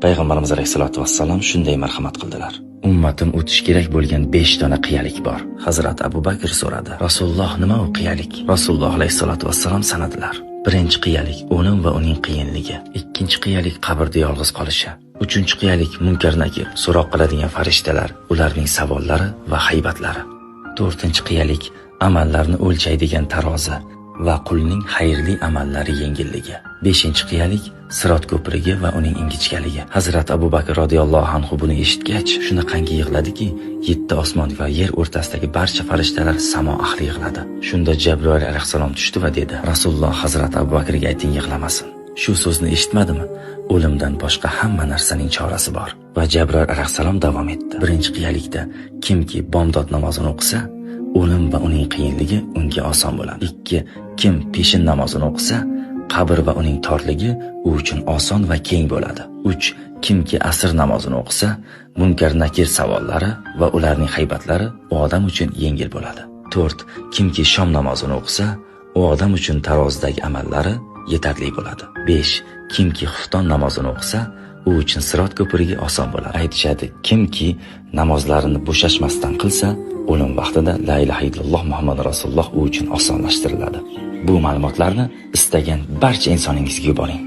Payg'ambarimiz alayhisolatu vassalom shunday marhamat qildilar. Ummatim o'tish kerak bo'lgan 5 dona qiyalik bor. Hazrat Abu Bakr so'radi: "Rasululloh, nima u qiyalik?" Rasululloh alayhisolatu vassalom sanadilar. Birinchi qiyalik o'lim va uning qiyinligi. Ikkinchi qiyalik qabrda yolg'iz qolishi. Uchinchi qiyalik munkar nakir, so'roq qiladigan farishtalar, ularning savollari va haybatlari. To'rtinchi qiyalik amallarni o'lchaydigan tarozi va qulning xayrli amallari yengilligi. Beshinchi qiyalik sirot ko'prigi va uning ingichkaligi. Hazrat Abu Bakr radhiyallohu anhu buni eshitgach, shunaqangi yig'ladiki, yetti osmon va yer o'rtasidagi barcha farishtalar, samo ahli yig'ladi. Shunda Jabroil alayhissalom tushdi va dedi: "Rasululloh, Hazrat Abu Bakrga ayting, yig'lamasin. Shu so'zni eshitmadimi? O'limdan boshqa hamma narsaning chorasi bor." Va Jabroil alayhissalom davom etdi. Birinchi qiyalikda kimki bomdod namozini o'qisa, o'lim va uning qiyinligi unga oson bo'ladi. 2. Kim peshin namozini o'qisa, qabr va uning torligi u uchun oson va keng bo'ladi. 3. Kimki asr namozini o'qisa, munkar nakir savollari va ularning haybatlari u odam uchun yengil bo'ladi. 4. Kimki shom namozini o'qisa, u odam uchun tarozidagi amallari yetarli bo'ladi. 5. Kimki xufton namozini o'qisa, u uchun sirot ko'prigi oson bo'ladi. Aytishadi, kimki namozlarini bo'shashmasdan qilsa, o'lim vaqtida la ilaha illalloh Muhammad rasululloh u uchun osonlashtiriladi. Bu ma'lumotlarni istagan barcha insoningizga yuboring.